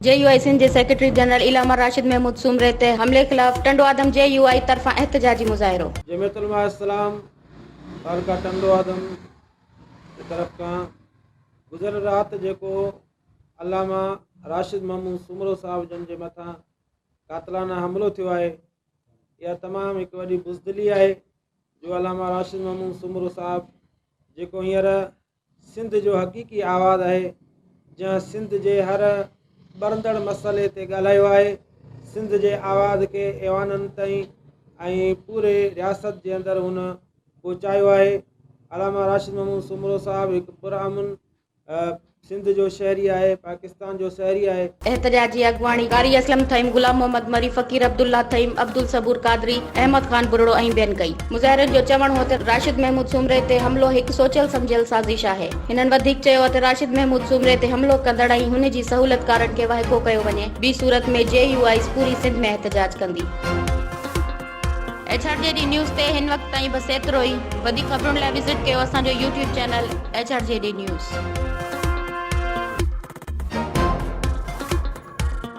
جي يو آء سنڌ جي secretary general علامه راشد محمود سومري تي حملي خلاف ٽنڊوآدم جي يو آء طرفان احتجاجي مظاهرو. جمعيت علماء اسلام تعلقه ٽنڊو آدم جي طرف کان گذريل رات جيڪو علامه راشد محمود سومرو صاحب جن جي مٿان قاتلانه حملو ٿيو آهي اها تمام هڪ وڏي بزدلي آهي جو علامه راشد محمود سومرو صاحب جيڪو هينئر سنڌ جو حقيقي آواز آهي، جنهن سنڌ جي هر ٻرندڙ مسئلي تي ڳالهايو آهي، سنڌ جي آواز کي ايوانن تائين ۽ پوري رياست جي اندر هن پهچايو آهي. علامه راشد محمود سومرو صاحب هڪ پرامن سنڌ جو شهري آهي، پاڪستان جو شهري آهي. احتجاجي اڳواڻي قاري اسلم ٿهيم، غلام محمد مري، فقير عبدالله ٿهيم، عبدالصبور قادري، احمد خان ٻرڙو ۽ ٻين ڪئي. مظاهرين جو چوڻ هو ته راشد محمود سومري تي حملو هڪ سوچيل سمجهيل سازش آهي. هنن وڌيڪ چيو ته راشد محمود سومري تي حملو ڪندڙ ۽ هن جي سهولتڪارن کي وائکو ڪيو وڃي، ٻي صورت ۾ جي يو آء پوري سنڌ ۾ احتجاج ڪندي. H R G D news تي هن وقت تائين بس ايترو ئي وڌيڪ خبرن لاء وزٽ ڪيو اسان جو YouTube channel H R G D news.